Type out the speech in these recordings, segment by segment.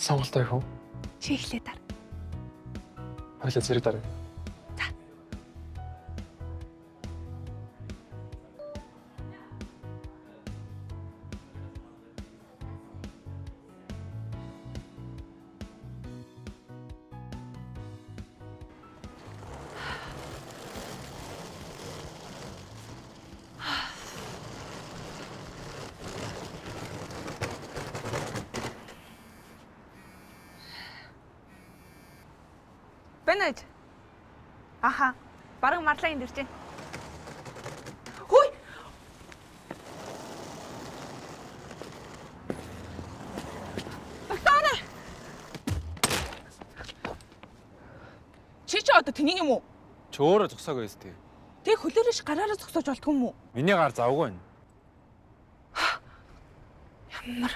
Сонголтоо их үү? Чи эхлээ дар. Хоёлаа зэрэг дараа. Байна ээж. Аха. Бараг марлаа энд ирж байна. Хүй! Багтаана! Чи чи одоо тэнийг юм уу? Чи өөрөө зогсоогүй өстэй. Тэг хөлөөрөөш гараараа зогсоож болтгүй юм уу? Миний гар завгүй байна. Ямар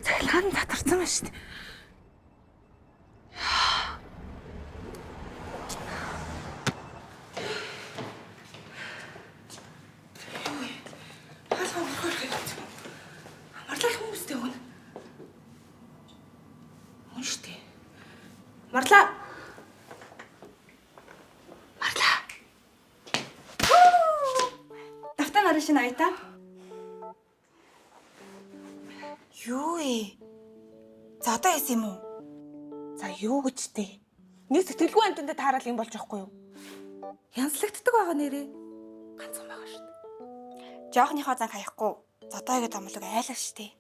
Цахилгаан татарсан байна шүү дээ. Юу вэ? Хаалгаа өргөөр хэвчээ. Марлал хүмүүстэй өгнө. Үн шүү дээ. Марлаа. Марлаа. Давтан орон шинэ аятаа. Юу вэ? За одоо яасан юм уу? За юу гэж дээ? Нэг сэтгэлгүй амтандаа таарал юм болж байхгүй юу? Янзлагддаг байгаа нэрээ. Ганцхан байгаа шүү дээ. Жоохныхоо занг хаяхгүй. Зодоо гэдэг амлаг айлаа штэ.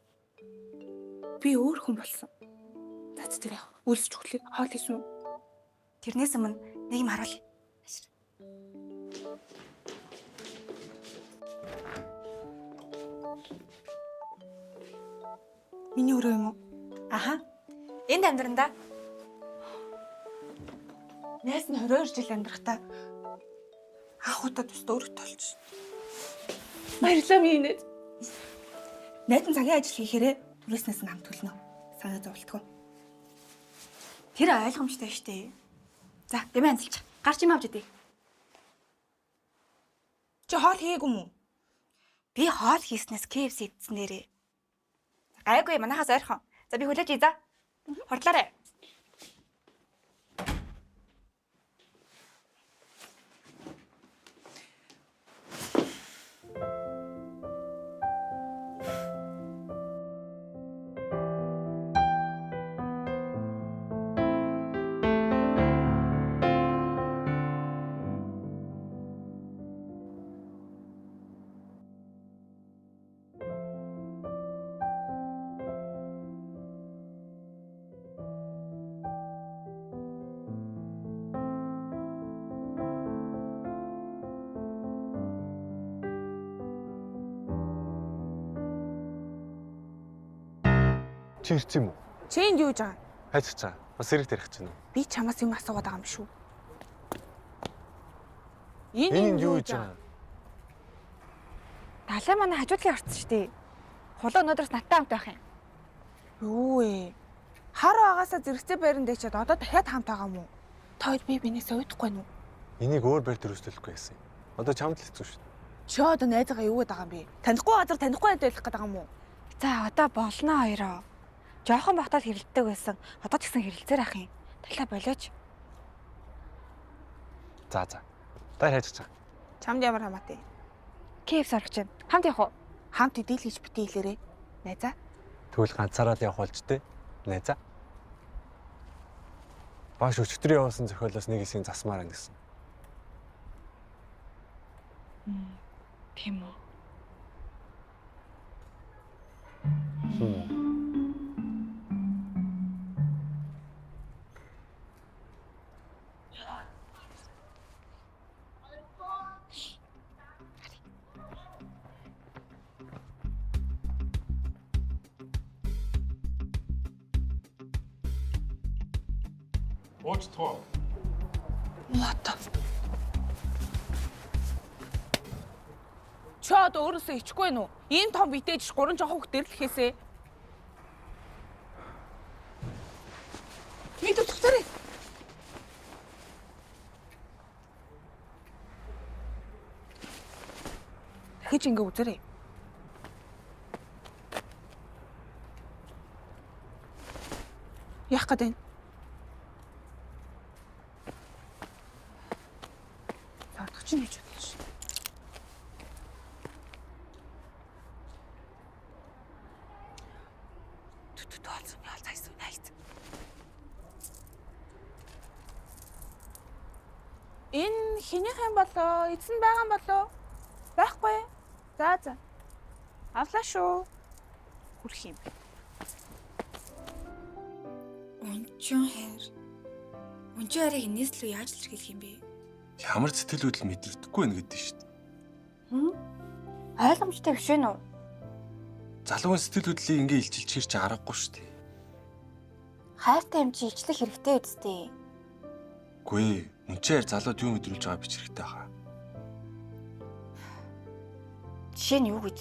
Би өөр хүн болсон. За тэр яах. Үлсч өглөө хоол хийсэн үү? Тэрнээс өмнө нэг юм харуул. Миний өрөө юм уу? Аха. Энд амьдран да. Найс нь 22 жил амьдрахтаа анх удаа тусдаа өргөт толж. Баярлалаа минь нэ. Найз нь цагийн ажил хийхээрээ түрээснээс нь хамт төлнө. Санаа зовлтгоо. Тэр ойлгомжтой штэ. За, дэмэ анзалч. Гарч юм авч идэ. Чи хоол хийгээгүй юм уу? Би хоол хийснээс KFC идсэн нэрээ. Гайгүй манахаас ойрхон. За би хүлээж ий за. Хордлоорой. Чи ирсэн юм уу? Чи энд юу хийж байгаа? Хайцч чаа. Бас зэрэг тарих чинь үү? Би чамаас юм асуугаад байгаа юм шүү. Энэ энд юу хийж байгаа? Далай манай хажуудлын орсон штэ. Хулуу өнөөдрөөс надтай хамт байх юм. Юу вэ? Хар агаасаа зэрэгцээ байран дээчээд одоо дахиад хамт байгаа юм уу? Та хоёр би бинээсээ уйдахгүй нү? Энийг өөр байр дээр өсөлөхгүй гэсэн юм. Одоо чамд л хэцүү шүү дээ. Чи одоо найзаагаа юу гэдэг байгаа юм бэ? Танихгүй газар танихгүй амт байлах гэдэг юм уу? За одоо болно хоёроо. Жохон багтаа л хэрэлддэг байсан. Одоо ч гэсэн хэрэлцээр ах юм. Талаа болооч. За за. Дайр хайж чаа. Чамд ямар хамаатай? KFC орох чинь. Хамт явах уу? Хамт идэл гэж битгий хэлээрэй. Найзаа. Тэгвэл ганцаараа л явах болж тээ. Найзаа. Багш өчигдөр явуулсан зохиолоос нэг хэсгийг засмаар байна гэсэн. Тийм үү. Ууч тоо. Мото. Чи одоо өөрөөсөө ичихгүй нү? Ийм том битээж гурван жоохон хүүхд дэрлэхээсээ. Ми төцөрэй. Дахиж ингэ үзээрэй. Яах гээд байна? Зардах чинь хийж бодлоо ш. Тү тү олсон ял цайсан найз. Энэ хинийх юм болоо? Эзэн байгаа юм болоо? Байхгүй. За за. Авлаа шүү. Хүрх юм. Өнчөн хайр. Өнчөн хайрыг энэс л яаж илэрхийлэх юм бэ? Ямар сэтгэл хөдлөл мэдрэгдэхгүй байна гэдэг шүү дээ. Ойлгомжтой биш үү? Залуугийн сэтгэл хөдлөлийг ингээ илчилж хэрч аргагүй шүү дээ. Хайртай юм чи ичлэх хэрэгтэй үсттэй. Үгүй ээ. Үнчээр залууд юу мэдрүүлж байгаа бичих хэрэгтэй хаа. Жишээ нь юу гэж?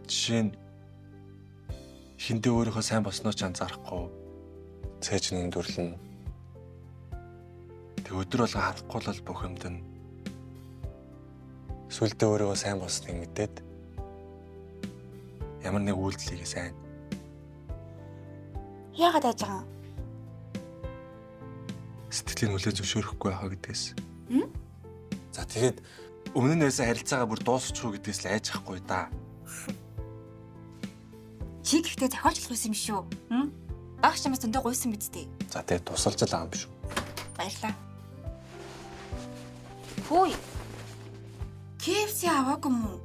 Жишээ нь хиндээ өөрийнхөө сайн болсноо ч анзаарахгүй цээж нүндүрлэн. Тэг өдөр болго харахгүй л бухимдана. Сүлдээ өөрийгөө сайн болсныг мэдээд ямар нэг үйлдэл хийгээ сайн. Яагаад айж байгаа юм? Сэтгэлийн хүлээ зөвшөөрөхгүй байхаа гэдгээс. За тэгээд өмнө нь байсан харилцаагаа бүр дуусчих уу гэдгээс л айж ахгүй да. Чи гэхдээ зохиолчлох байсан юм шүү. Хм? Багш чамаас зөндөө гуйсан биз дээ. За тэгээд тусалж л байгаа юм биш үү? Баярлаа. Хөөе. KFC аваагүй юм уу?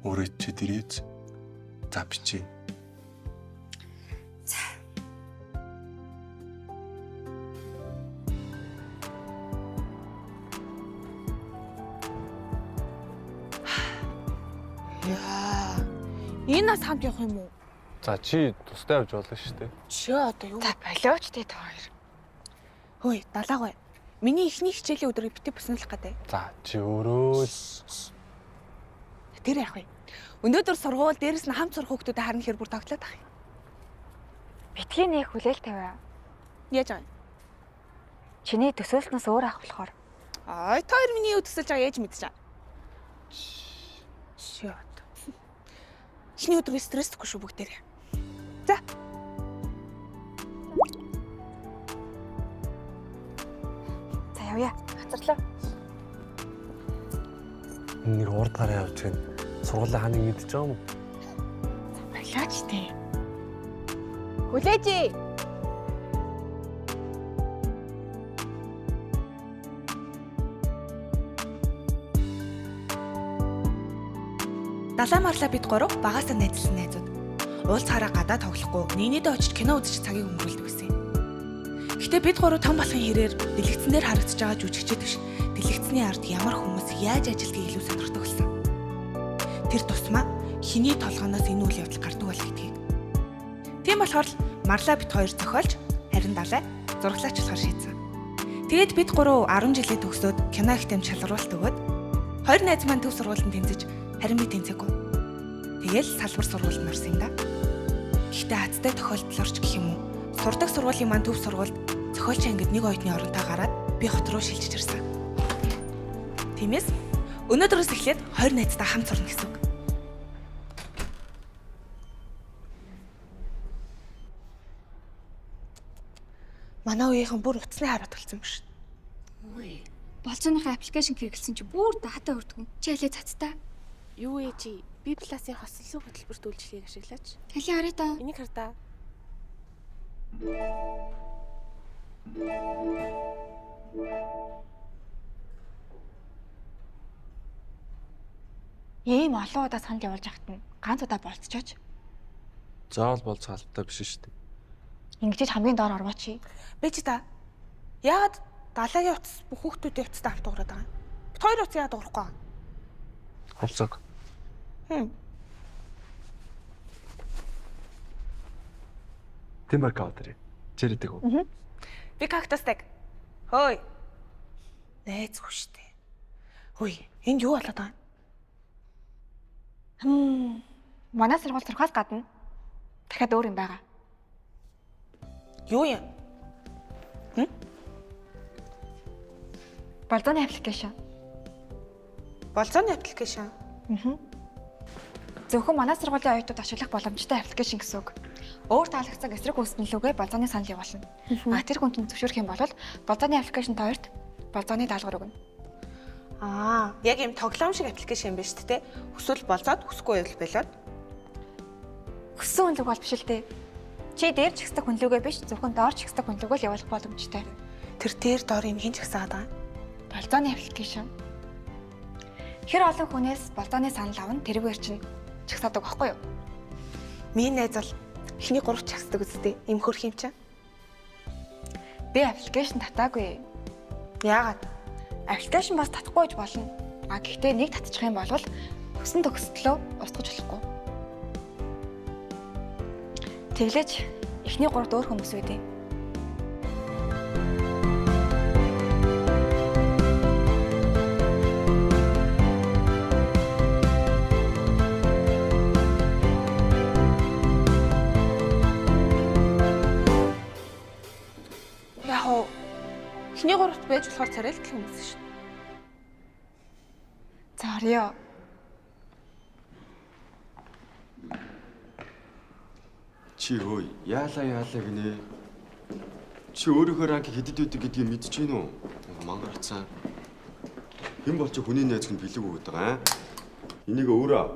Өөрөө чи дэрээз. За бичээ. За. Яа. Энэ нас хамт явах юм уу? За чи тустай явж болно шүү дээ. Чи одоо юу? За болооч тэ та хоёр. Хөөе, далаагүй. Миний эхний хичээлийн өдрийг бити бүснэлэх гэдэг. За чи өөрөө л Тэр яах вэ? Өнөөдөр сургууль дээрэс нь хамт сурах хүүхдүүдэд харна хэр бүр тоглоод ах юм. Битгий нэг хүлээл тавиа. Яаж байгаа юм? Чиний төсөөлтнөөс өөр авах болохоор. Ай, та хоёр миний юу төсөөлж байгаа яаж мэдэж байгаа? Чи одоо. Эхний өдрөө стрессгүй шүү бүгдээрээ. За. За явъя. Хацарлаа. нэг урд гараа явж гэн. Сургуулийн ханыг мэдэж байгаа юм уу? Болооч тээ. Хүлээж. Далаа марлаа бид гурав багаасаа найзлсан найзууд. Уулзахаараа гадаа тоглохгүй, нийнээдээ очиж кино үзэж цагийг өнгөрүүлдэг байсан юм. Гэтэ бид гурав том болохын хэрээр дэлгэцэн дээр харагдаж байгаа жүжигчид биш, дэлгэцний ард ямар хүмүүс яаж ажилтгийг илүү сонирхдаг болсон. Тэр тусмаа хиний толгооноос энэ үйл явдал гардаг бол гэдгийг. Тийм болохоор л Марлаа бит хоёр зохиолж, харин Далай зураглаач болохоор шийдсэн. Тэгээд бид гурав 10 жилээ төгсөөд кино ихтэм шалгаруулалт өгөөд хоёр найз маань төв сургуульд тэнцэж харин би тэнцээгүй. Тэгэл салбар сургуульд орсон юм да. Гэхдээ азтай тохиолдол орч гэх юм уу? Сурдаг сургуулийн маань төв сургуульд зохиолч ангид нэг оюутны оронтой гараад би хот руу шилжиж ирсэн. Тиймээс Өнөөдрөөс эхлээд 20 найзтай хамт сурна гэсэн үг. Манай үеийнхэн бүр утасны хараад болсон юм шүү. Үгүй. Болцооныхоо аппликейшн хэрэглэсэн чи бүр дата өрдгөн. Чи алей цацтай. Юу ээ чи? Би пласын хослолын хөтөлбөрт үйлчлэгийг ашиглаач. Алей харъя даа. Энийг хар та. Ийм олон удаа санал явуулж яхад нь ганц удаа болцчооч. Заавал болцох албатай биш шүү дээ. Ингэж хамгийн доор орвоо чи. Би чи та. Яагаад далайгийн утас бүх хүүхдүүдийн утастай хамт дуурайд байгаа юм? Бит хоёр утас яагаад дуурахгүй байгаа юм? Хувцаг. Хм. Тимбер каутери. Чирэдэг үү? Би кактусдаг. Хөөй. Найз хүштэй. Хөөй, энд юу болоод байгаа юм? Манай сургууль сурахаас гадна дахиад өөр юм байгаа. Юу юм? Болзооны аппликейшн. Болзооны аппликейшн. Зөвхөн манай сургуулийн оюутнууд ашиглах боломжтой аппликейшн гэсэн үг. Өөр таалагдсан эсрэг хүснэлүүгээ болзооны санал явуулна. А тэр хүн чинь зөвшөөрөх юм бол болзооны аппликейшн хоёрт болзооны даалгавар өгнө. Аа, яг юм тоглоом шиг аппликейшн юм байна шүү дээ. Хүсвэл болзоод, хүсэхгүй байвал болоод. Хүссэн хүнлэг бол биш л дээ. Чи дээр ч ихсдэг хүнлүүгээ биш, зөвхөн доор ч ихсдэг хүнлүүгээ л явуулах боломжтой. Тэр дээр доор юм хин ч ихсаад байгаа юм. Болзооны аппликейшн. Хэр олон хүнээс болзооны санал авна тэрүүгээр чинь чагсаадаг байхгүй юу? Миний найз бол эхний 3 чагсдаг үстэй. Им хөрх юм чинь. Би аппликейшн татаагүй. Яагаад? Аппликейшн бас татахгүй гэж болно. А гэхдээ нэг татчих юм бол хүсэн төгсдлөө устгах болохгүй. Тэглэж эхний гуравт өөр хүмүүс үүдээ. Яг уу эхний гуравт байж болохоор царайлтал хүмүүс шүү. За орё. Чи хөөе, яалаа яалаа гинэ. Чи өөрийнхөө ранк хэдэд өгдөг гэдгийг мэдэж гин үү? Мангар ацсан. Хэн бол чи хүний найз хүнд бэлэг өгöd байгаа юм? Энийг өөрөө ав.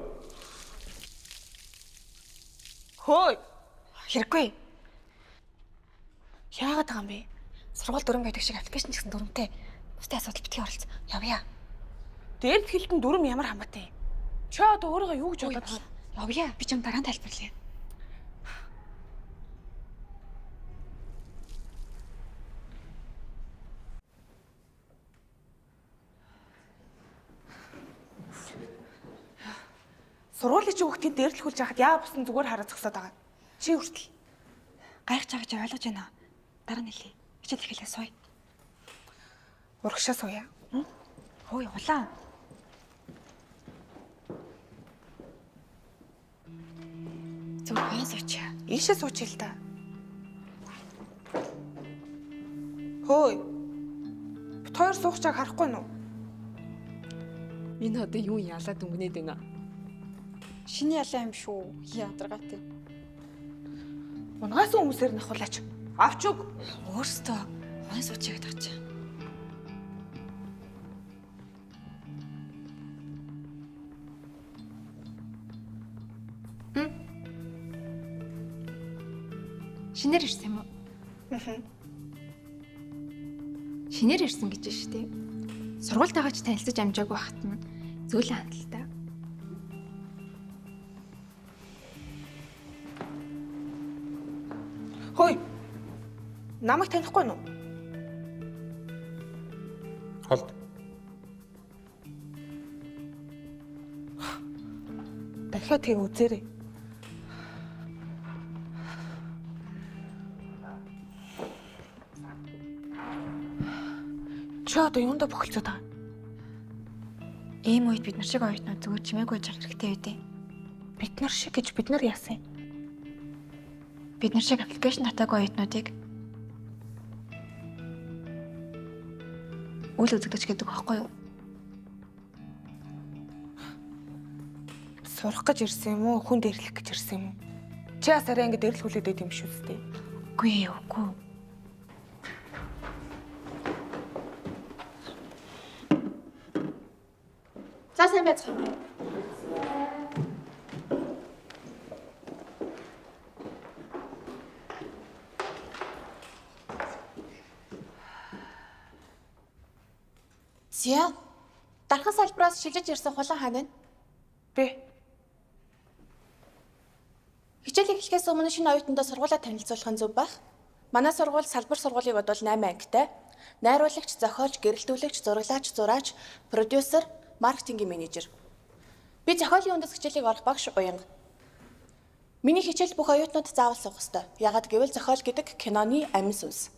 Хөөе. Хэрэггүй. Яагаад байгаа юм бэ? Сургууль дүрм байдаг шиг аппликейшн ч гэсэн дүрмтэй. Бусдын асуудал битгий оролц. Явъя. Дээр тэлтэн дүрм ямар хамаатай юм? Чи одоо өөрийгөө юу гэж бодоод байгаа юм? Явъя. Би чам дараа нь тайлбарлая. Сургуулийн чи хүүхдийн дээрлэхүүлж яхад яа бусан зүгээр хараа зогсоод байгаа. Чи хүртэл Гайхаж байгаа чи ойлгож байна. Дараа нь хэлье. Хичээл эхэлээ сууя. урагшаа сууя. Хөөе улаан. Зүгээр хоон суучих. Ийшээ сууч л та. Хөөе. Бит хоёр суух чаг харахгүй нү? Миний одоо юу ялаад өнгөнээд байна. Шинэ ялаа юм шүү. Ядаргаатай. Унгаас хүмүүсээр нахуулаач. Авч өг. Өөртөө хоон суучих гэдэг чи. Шинээр ирсэн юм уу? Шинээр ирсэн гэж шүү дээ. Сургуультайгаа ч танилцаж амжаагүй байхад нь зөөлөн хандaltaй. Хөөе. Намайг танихгүй нү? Холд. Дахиад тийг үзээрэй. Чи одоо юундаа бохилцоод байгаа юм? Ийм үед бид нар шиг оюутнууд зүгээр чимээгүй байж хэрэгтэй байдیں۔ Бид нар шиг гэж бид нар яасан юм? Бид нар шиг аппликейшн татаагүй оюутнуудыг үл үзэгдэж гэдэг байхгүй юу? Сурах гэж ирсэн юм уу? Хүн дэрлэх гэж ирсэн юм уу? Чи бас арай ингэ дэрлэх хүлээд байт юм шүү дээ. Үгүй ээ, үгүй. За сайн байцгаана. Зя. Дархан салбараас шилжиж ирсэн хулан хаана вэ? Би Хичээл эхлэхээс өмнө шинэ оюутандаа сургуулаа танилцуулах нь зөв байх. Манай сургууль салбар сургуулийг бодвол 8 ангитай. Найруулагч, зохиолч, гэрэлтүүлэгч, зураглаач, зураач, продюсер, маркетингийн менежер. Би зохиолын үндэс хичээлийг орох багш Уянга. Миний хичээл бүх оюутнууд заавал суух ёстой. Яагаад гэвэл зохиол гэдэг киноны амин сүнс.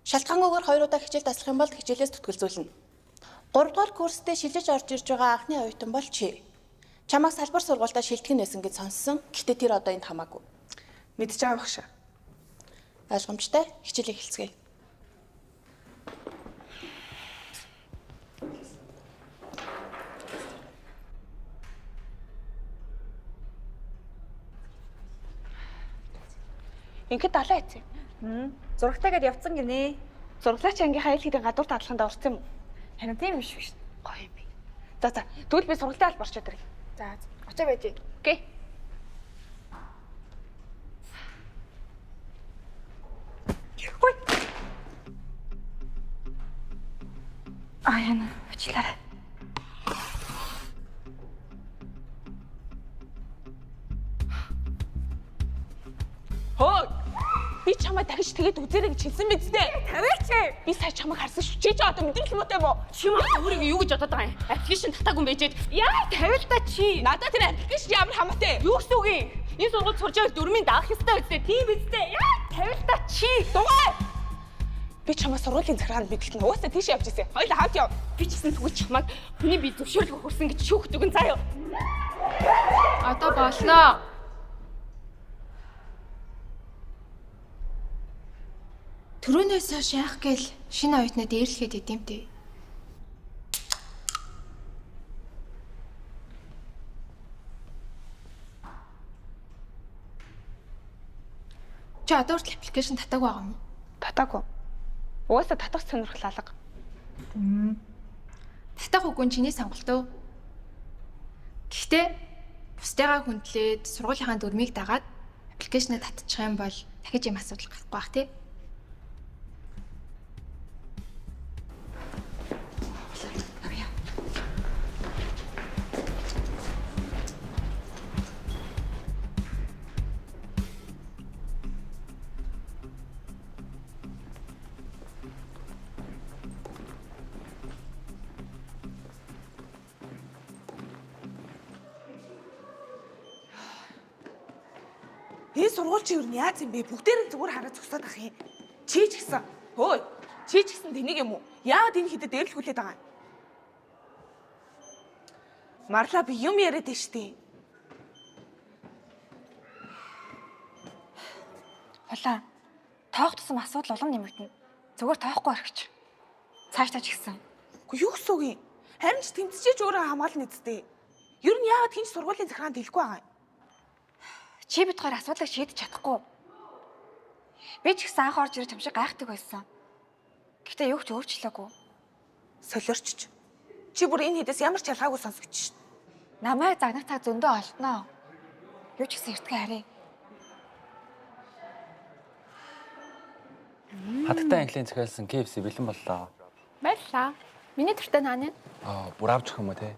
Шалтгаангүйгээр хоёр удаа хичээл таслах юм бол хичээлээс түтгэлзүүлнэ. 3 дугаар курстэй шилжиж орж ирж байгаа анхны оюутан бол чи. Чамайг салбар сургуультаа шилтгэн байсан гэж сонссон. Гэхдээ тэр одоо энд хамаагүй. Мэдж байгаа багш. Ойлгомжтой. Хичээлээ эхэлцгээе. Ингээд далаа ийцэн. Зурагтайгээд явцсан гинэ. Зураглаач ангийнхаа айл хэдийн гадуур дадлаханд орсон юм уу? Харин тийм биш биш. Гоё юм би. За за, тэгвэл би сургалтын албар очиод ирье. За, очоо байж. Окей. Хүй. Аа яна, уучлаарай. Хөө. Би чамайг дахиж тэгээд үзээрэй гэж хэлсэн биз дээ. Тавиач. Би сая чамайг харсан шүү. Чи ч одоо мэдрэл муутай юм уу? Чи маа өөрийгөө юу гэж бодоод байгаа юм? Application татаагүй юм байжээд. Яа, тавил та чи. Надад тэр application ямар хамаатай. Юу гэсэн үг юм? Энэ сургууль сурж байвал дөрмийн даах ёстой үстэй. Тийм биз дээ. Яа, тавил та чи. Дугай. Би чамайг сургуулийн захиргаанд мэдлэн. Угаасаа тийш явж ирсэн. Хоёлаа хамт яв. Би ч гэсэн тэгвэл чамайг хүний бие зөвшөөрлөг өгсөн гэж шүүхт өгөн заяа. Одоо болноо. Төрөөнөөс хойш яах гээл шинэ оюутнууд дээрлэхэд идэм дээ. Чи одоо хүртэл аппликейшн татаагүй байгаа юм уу? Татаагүй. Угаасаа татах сонирхол алга. Татах үгүй нь чиний сонголт уу? Гэхдээ бусдыгаа хүндлээд сургуулийнхаа дүрмийг дагаад аппликейшнээ татчих юм бол дахиж юм асуудал гарахгүй бах тий. Энэ сургууль чи юу яаж юм бэ? Бүгдээр нь зүгээр хараа зогсоод ах юм. Чи ч гэсэн. Хөөе. Чи ч гэсэн тэнийг юм уу? Яагаад энэ хідэд дээрлэх хүлээд байгаа юм? Марла би юм яриад байна штэ. Хулаа. Тоох тусам асуудал улам нэмэгдэнэ. Зүгээр тоохгүй орхич. Цаашдаа ч гэсэн. Үгүй юу гэсэн үг юм? Харин ч тэмцэж өөрөө хамгаална үсттэй. Ер нь яагаад хинч сургуулийн захиргаанд хэлэхгүй байгаа юм? Чи бит хоёр асуудлыг шийдэж чадахгүй. Би ч гэсэн анх орж ирэж юм шиг гайхдаг байсан. Гэхдээ юу ч өөрчлөөгүй. Солиорчч. Чи бүр энэ хэдээс ямар ч ялгаагүй сонсогдож шин. Намайг загнах цаг зөндөө олдноо. Юу ч гэсэн эртгээ харъя. Хатагтай английн захиалсан KFC бэлэн боллоо. Баярлалаа. Миний дуртай нааны. Аа, бүр авч өгөх юм уу те?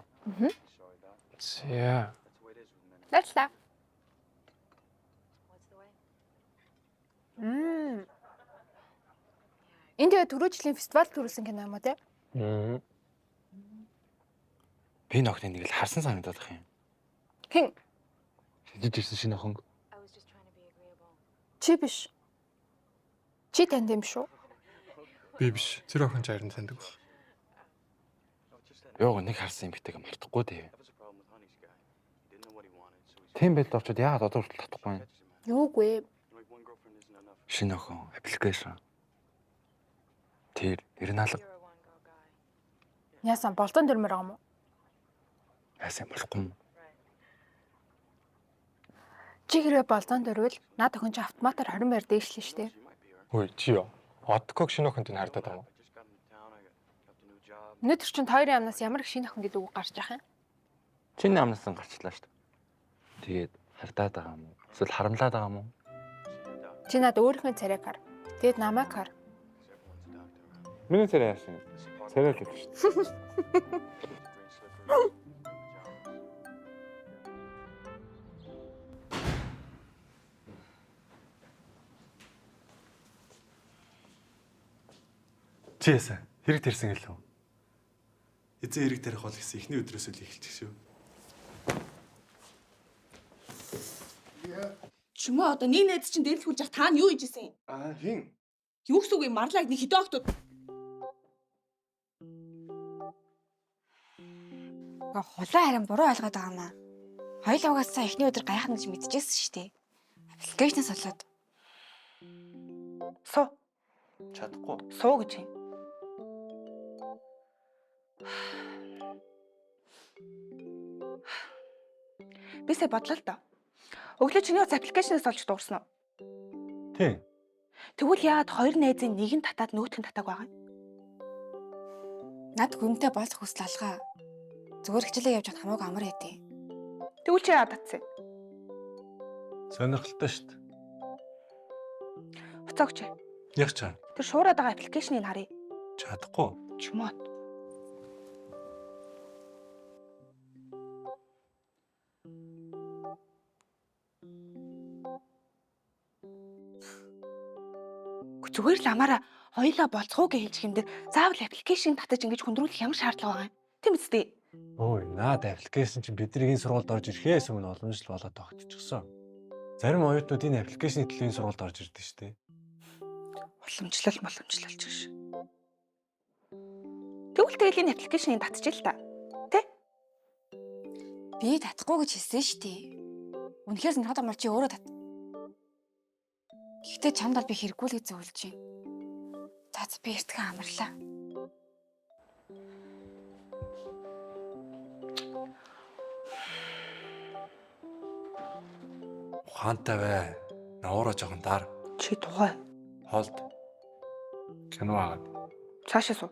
За. Баярлалаа. Энэ тэгээ түрүү жилийн фестивал төрүүлсэн кино юм уу те? Би нөхний нэг л харсан санагдаад ах юм. Хин Шилжиж ирсэн шинэ охин. чи биш. Чи танд юм шүү. Би биш. Тэр охин ч харин таньдаг баг. Йоо, нэг харсан юм битэг мартахгүй дээ. Тийм байдал орчод яагаад одоо хүртэл татахгүй юм? Юугүй. Шинэ охин, аппликейшн. Тэр нэр нь алга. Яасан болтон дөрмөр байгаа юм уу? Яасан болохгүй юм. Чи хэрвээ болзоонд өрвөл наад охин чи автоматар 20 байр дээшлэн штэ. Хөөе чи юу? Одког шинэ охинтой нь хардаад байгаа юм. Өнөөдөр чинь хоёрын амнаас ямар их шинэ охин гэдэг үг гарч ирэх юм. Чиний амнаас нь гарчлаа шүү дээ. Тэгээд хардаад байгаа юм уу? Эсвэл харамлаад байгаа юм уу? Чи над өөрийнхөө царайг хар. Тэгэд намайг хар. Миний царай яасан юм? Царай л шүү дээ. Чи яасан? Хэрэг тэрсэн гэлөө. Эзэн хэрэг тарих бол гэсэн эхний өдрөөс л эхэлчих шүү. Чүмээ одоо нэг найз чинь дээрлэхүүлж явах та нь юу хийж исэн юм? Аа хин. Юу гэсэн үг юм марлааг нэг хэдэн октод. Ингээ хулаа харин буруу ойлгоод байгаа юм аа. Хоёул угаасаа эхний өдөр гайхна гэж мэдчихсэн шүү дээ. Аппликейшнээс болоод Суу. Чадахгүй. Суу гэж юм. Би сая бодлоо л доо. Өглөө чиний утас аппликейшнээс олж дуурсан уу? Тийм. Тэгвэл яагаад хоёр найзын нэг нь татаад нөгөөх нь татааг байгаа юм? над хүнтэй болох хүсэл алгаа. Зүгээр хичээлээ явж байхад хамаагүй амар байдیں۔ Тэгвэл чи яагаад татсан юм? Сонирхолтой шүү дээ. Уцаа өгч. Яг чаа. Тэр шуураад байгаа аппликейшнийг харъя. Чадахгүй. Чмот. Зүгээр л амаараа хоёлаа болцох уу гэж хэлж юм дээр заавал аппликейшн татаж ингэж хүндрүүлэх ямар шаардлага байгаа юм? Тийм үст дээ. Ой, наад аппликейшн чинь бидний энэ сургуульд орж ирэхээс өмнө уламжлал болоод тогтчихсон. Зарим оюутнууд энэ аппликейшны төлөө энэ сургуульд орж ирдэг шүү дээ. Уламжлал моламжлалч гэж. Тэгвэл тэгэл энэ аппликейшнийг татчих л та. Би татахгүй гэж хэлсэн шүү дээ. Үнэхээр сонирхоод байгаа бол чи өөрөө тат. Гэхдээ чамд бол би хэрэггүй л гэж зөвлөж байна. За за, би эртхэн амарлаа. Ухаантай бай. Наваараа жоохон даар. Чи тухай Хоолд. Кино агаад. цаашаа суу.